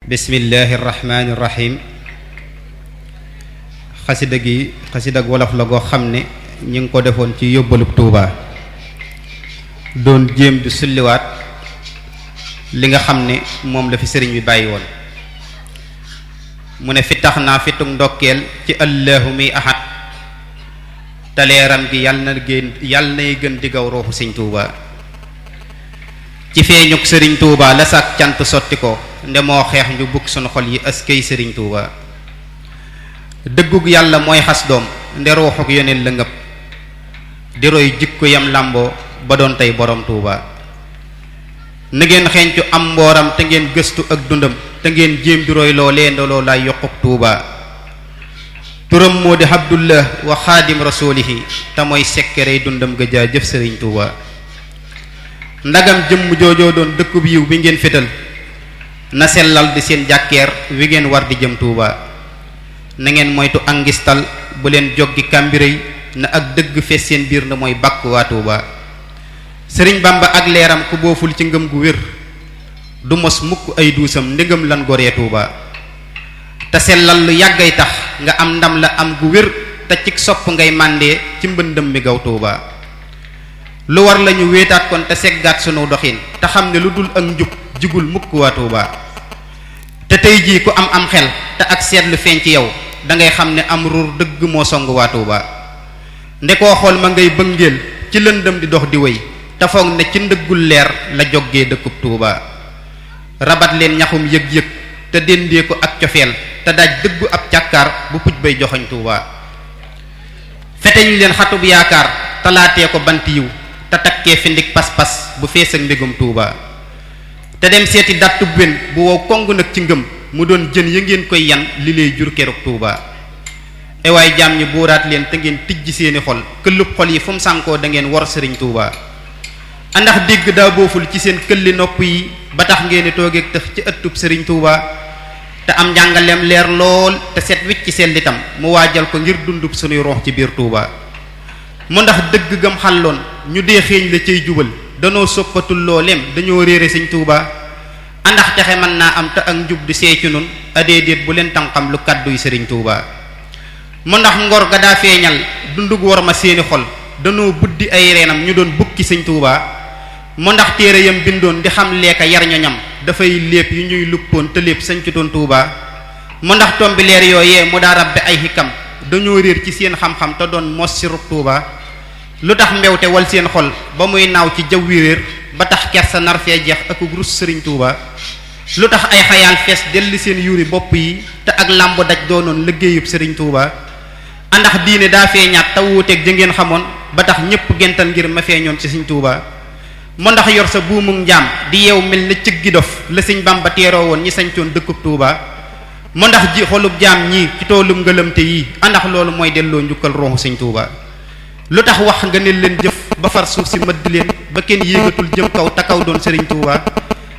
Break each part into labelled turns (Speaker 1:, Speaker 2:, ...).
Speaker 1: bismillahi irrahmani irrahim. xasida wolof la goo xam ne ñi ngi ko defoon ci yóbbalub Tuuba doon jéem di sulliwaat li nga xam ne moom la fi sëriñ bi bàyyi woon. mu ne fi tax naa fituk ndokkeel ci allahu mi ahad taleeram gi yàlla nay gën di gaw ruuxu sëriñ Tuuba. ci feeñuk sëriñ Tuuba la sàkk cant sotti ko nde moo xeex ñu bugg sunu xol yi askay sëriñ Tuuba. dëggug yàlla mooy xas doom nde ruuxuk yoneen la ngëpp di roy jikko yam làmboo ba doon tey borom Tuuba. na ngeen xeeñcu am mbooram te ngeen gëstu ak dundam te ngeen jéem di roy loolee ndoloo lay yokkuk Tuuba. turam moo di Abdullah wa xaadim rasulihi te mooy sekkerey dundam ga jaa jëf sëriñ Tuuba. ndagam jëmm joojoo doon dëkkub yiw bi ngeen fétal na sellal di seen jàkkeer wi ngeen war di jëm Tuuba. na ngeen moytu angistal bu leen joggi kàmbirey na ak dëgg fees seen biir na mooy bàkk waa Tuuba. sëriñ Bamba ak leeram ku booful ci ngëm gu wér du mos mukk ay duusam ndegam lan goree Tuuba. te sellal lu yàggay tax nga am ndam la am gu wér te cig sopp ngay màndee ci mbëndëm mi gaw Tuuba. lu war lañu wéetaat kon te seggaat sunu doxin te xam ne lu dul ak njub jigul mukk waa Tuuba. te tey jii ku am xel te ak seetlu feeñ ci yow dangay xam ne am ruur dëgg moo song waa Tuuba. nde koo xool ma ngay bëngeel ci lëndëm di dox di wéy te foog ne ci ndëggul leer la jógee dëkkub Tuuba. rabat leen ñaxum yëg-yëg te dendee ko ak cofeel te daaj dëggu ab càkkaar bu puj bay joxoñ Tuuba. feteñ leen xatub yaakaar talaatee ko bant yiw te takkee fi ndig pas-pas bu fees ak mbégum Tuuba. te dem seeti dattub wen bu wow kong nag ci ngëm mu doon jën ya ngeen koy yan li lay jur keruk Tuuba. ewaay jaam ñi buuraat leen te ngeen tijj seeni xol këllub xol yi fu mu sànkoo da ngeen wor sëriñ Tuuba. andax dégg daa booful ci seen këlli nopp yi ba tax ngeen di toogeeg tëx ci ëttub sëriñ Tuuba. te am njàngaleem leer lool te set wicc ci seen litam mu waajal ko ngir dundub sunuy roox ci biir Tuuba. mu ndax dëgg gam xàlloon ñu dee xeeñ la cay jubal danoo soppatul looleem dañoo réere sëñ Tuuba. andax texe mën naa am te ak njub di see ci nun adéedéet bu leen tànqam lu kàdduy sëriñ Tuuba. mu ndax ngor ga daa feeñal dundug war ma seeni xol danoo buddi ay reenam ñu doon bukki sëñ Tuuba. mu ndax téere yam bindoon di xam leeka yar ñoñam dafay lépp yu ñuy luppoon te lépp sañ ci doon Tuuba. mu ndax tombi leer yooyee mu daa rabbe ay xikam dañoo réer ci seen xam-xam te doon mos si rub Tuuba. lu tax mbewte wal seen xol ba muy naaw ci jaww wi réer ba tax kersa nar fee jeex ak rus sëriñ Tuuba. lu tax ay xayaal fees delli seen yuuri bopp yi te ak làmb daj doonoon liggéeyub sëriñ Tuuba. andax diine daa feeñaat te wuuteeg ja ngeen xamoon ba tax ñépp gental ngir ma feeñoon ci sëriñ Tuuba. mu ndax yor sa buumug njaam di yeew mel na cëg gi dof la sëñ Bamba teeroo woon ñi sañcoon dëkkub Tuuba. mu ndax ji xolub jaam ñii ci toolum ngëlëmte yi andax loolu mooy delloo njukkal rooxu sëñ Tuuba. lu tax wax nga ne leen jëf ba far suuf si mëdd leen ba kenn yéegatul jëm kaw te kaw doon sëriñ Tuuba.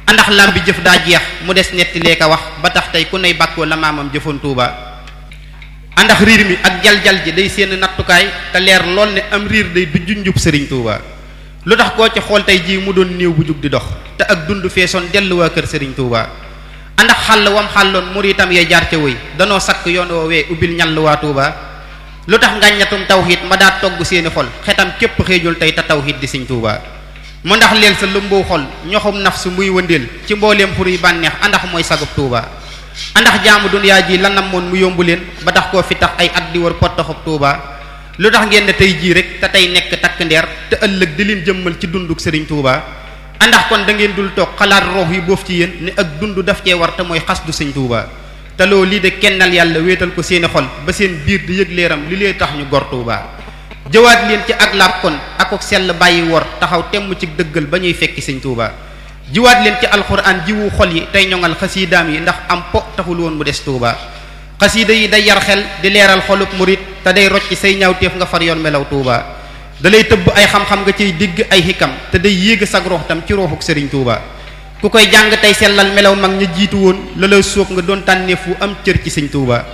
Speaker 1: andax lam bi jëf daa jeex mu des netti lee ka wax ba tax tey ku ney bàkkoo la maamam jëfoon Tuuba. andax riir mi ak jal-jal ji day seen nattukaay te leer lool ne am riir day du junjub sëriñ Tuuba. lu tax koo ci xool tey jii mu doon néew bu jug di dox te ak dund feesoon dellu waa kër sëriñ Tuuba. andax xàll wam xàlloon muritam yee jaar ca wëy danoo sakk yoon woowee ubbil ñall waa Tuuba. lu tax ngàññatum tawxiit ma daa togg seeni xol xetam képp xeejul tey te tawxiit di sëñ Tuuba. mu ndax leel sa lumbu xol ñoxum nafsu muy wëndeel ci mbooleem xur yi bànneex andax mooy sagub Tuuba. andax jaamu dunyaa ji lanam moon mu yombu leen ba tax koo fi tax ay at di wër pottaxub Tuuba. lu tax ngeen ne tey jii rek te tey nekk takk ndeer te ëllëg di leen jëmmal ci dunduk sëriñ Tuuba. andax kon da ngeen dul toog xalaat roox yi boof ci yéen ni ak dund daf cee war te mooy xas du sëñ Tuuba. te loolu lii de kennal yàlla wéetal ko seeni xol ba seen biir di yëg leeram li lee tax ñu gor Tuuba. jëwaat leen ci ak laab kon akok sell bàyyi wor taxaw temm ci dëggal ba ñuy fekki sëñ Tuuba. jiwaat leen ci alxuraan jiwu xol yi tey ñoŋal xasiidaam yi ndax am po taxul woon mu des Tuuba. xasiida yi day yar xel di leeral xolub murit te day rocc say ñaawteef nga far yoon melaw Tuuba. da lay tëbb ay xam-xam nga ciy digg ay xikam te day yéeg sag roox tam ci rooxuk sëriñ Tuuba. ku koy jàng tey sellal melaw mag ña jiitu woon la la sóob nga doon tànneef wu am cër ci sëñ Tuuba.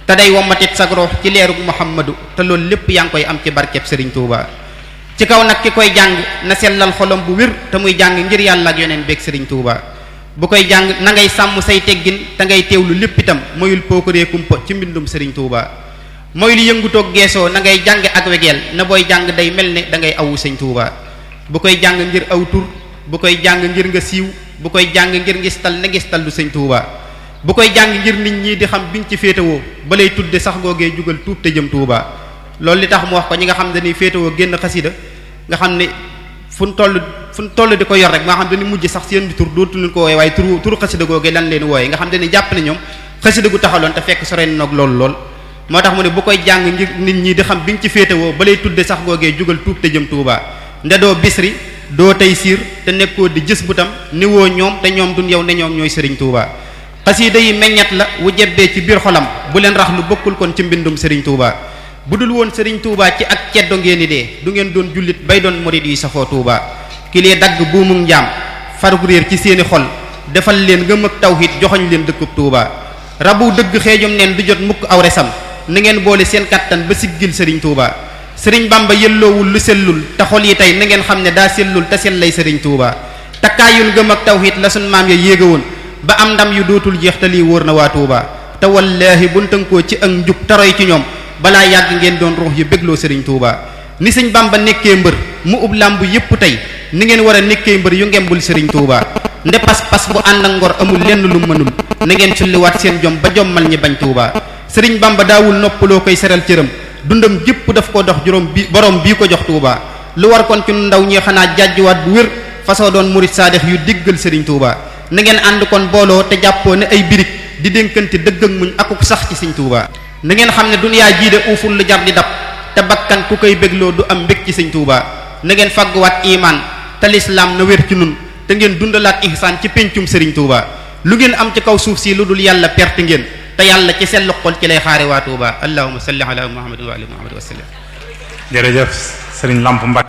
Speaker 1: te day wommatit sag roox ci leerug Muhammadu te loolu lépp yaa ngi koy am ci barkeb sëriñ Tuuba. ci kaw nag ki koy jàng na sellal xolom bu wér te muy jàng ngir yàlla ak yoneen beeg sëriñ Tuuba. bu koy jàng na ngay sàmm say teggin te ngay teewlu lépp itam moyul pookaree kumpa ci mbindum sëriñ Tuuba mooy lu yëngutoog geesoo na ngay jàng ak wegeel na booy jàng day mel ne da ngay awu sëñ Tuuba bu koy jàng ngir aw tur bu koy jàng ngir nga siiw bu koy jàng ngir ngistal ne ngistal du sëñ Tuuba bu koy jàng ngir nit ñi di xam biñ ci féetewoo ba lay tudde sax googee jugal tuub te jëm Tuuba loolu li tax mu wax ko ñi nga xam dañuy féetewoo génn xasida nga xam ne fu ñu toll di ko yor rek maa xam dañuy mujj sax seen bi tur dootuñu ko wooye waaye turu xasida googee lan leen wooye nga xam dañuy jàpp ne ñoom xasida gu taxaloon te fekk sore noog loolu lool moo tax mu ne bu koy jàng ngir nit ñi di xam biñ ci féetewoo ba lay tudde sax googee jugal tuub te jëm Tuuba nde doo bisri doo tey siir te nekkoo di jës bu tam ni woo ñoom te ñoom duñ yow ne ñoom ñooy sëriñ Tuuba xasida yi meññat la wu jebbee ci biir xolam bu leen rax lu bokkul kon ci mbindum sëriñ Tuuba bu dul woon sëriñ Tuuba ci ak ceddo ngeen di dee du ngeen doon jullit bay doon murid yi safoo Tuuba ki lee dagg buumug njaam farug réer ci seeni xol defal leen ngëm ak tawhid joxoñ leen dëkkub Tuuba rabu dëgg xeejum neen du jot mukk aw resam na ngeen boole seen kattan ba siggil sëriñ Tuuba sëriñ Bamba yëlloowul lu sellul te xol yi tey na ngeen xam ne daa sellul te sellay sëriñ Tuuba takkaayul ngëm ak tawhid la sun maam ya yéega woon ba am ndam yu dootul jeex te lii wóor na waa Tuuba te wallaahi buñ tënkoo ci ak njub taroy ci ñoom balaa yàgg ngeen doon ruux yu bégloo sëriñ Tuuba ni sëñ Bamba nekkee mbër mu ub làmb yépp tey ni ngeen war a nekkee mbër yu ngembul sëriñ Tuuba nde pas-pas bu ànd ak ngor amul lenn lu mënul na ngeen sulliwaat seen jom ba jommal ñi bañ Tuuba sëriñ Bamba daawul noppaloo koy seral cëram dundam gépp daf ko dox borom bii ko jox Tuuba lu war kon ci ndaw ñi xanaa jàjjuwaat bu wér fasoo doon murit saadix yu diggal sëriñ Tuuba na ngeen ànd kon booloo te jàppoo ne ay birig di dénkante dëgg ak muñ akuk sax ci sëriñ Tuuba na ngeen xam ne duniyaa jiide uuful lu jar di dab te bakkan ku koy bégloo du am mbég ci sëriñ Tuuba na ngeen fàgguwaat imaan te lislaam na wér ci nun te ngeen dundalaat ihsaan ci péncum sëriñ Tuuba lu ngeen am ci kaw suuf si lu dul yàlla perte ngeen te yàlla ci seen xol ci lay xaare waa Tuuba allahumma salli ala muhammadin wa ali muhammad wa sallam.
Speaker 2: jërëjëf sëriñ Lamp Mbacke